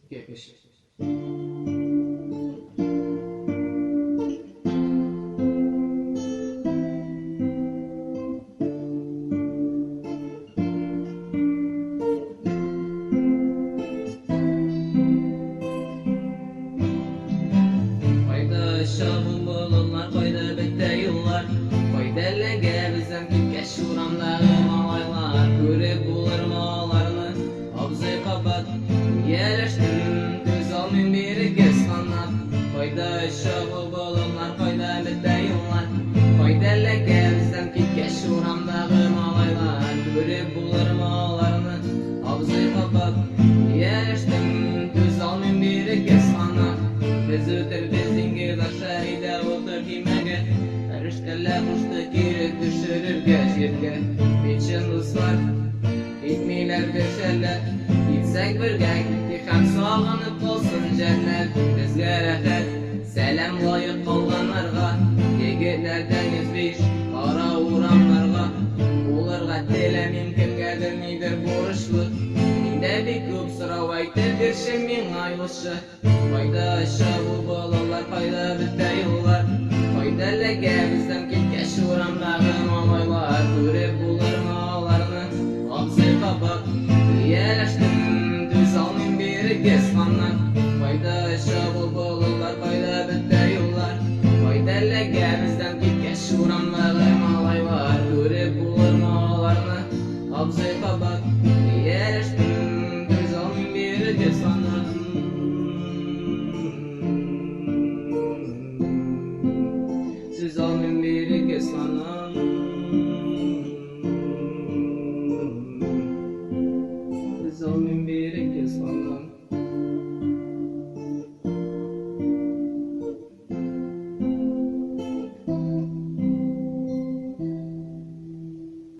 Кирпеч. Кайда оча бу болытлар, кайда бетә юллар? Кайда эләгә бездән киткәч урамдагы малайлар? Күреп булырмы аларны, абзый, кабат? Ияләштем, түзалмыйм, бирегез канат. Кайда оча бу болытлар, кайда бетә юллар? Кайда эләгә бездән киткәч урамдагы малайлар? Күреп булырмы аларны, абзый, кабат? Ияләштем, түзалмыйм, бирегез канат. Без үтербез диңгез аша, әйдә утыр көймәгә. Фәрештәләр кушты кире төшерергә җиргә. Бит чын дуслар китмиләр, төшәләр. Китсәк бергә китик һәм сагынып калсын җәннәт. Безгә рәхәт, сәлам лаек калганнарга. Егетләрдән 105 кара урамнарга. Булырга теләмим кемгәдер нидер бурычлы. Миндә бик күп сорау, әйтеп бирче миңа юлчы. Кайда оча бу балалар, кайда бетә юллар? Кайда эләгә бездән киткәч урамдагы малайлар? Күреп булырмы аларны, абзый, кабат? Ияләштем, түзалмыйм, бирегез канат. Кайда оча бу балалар?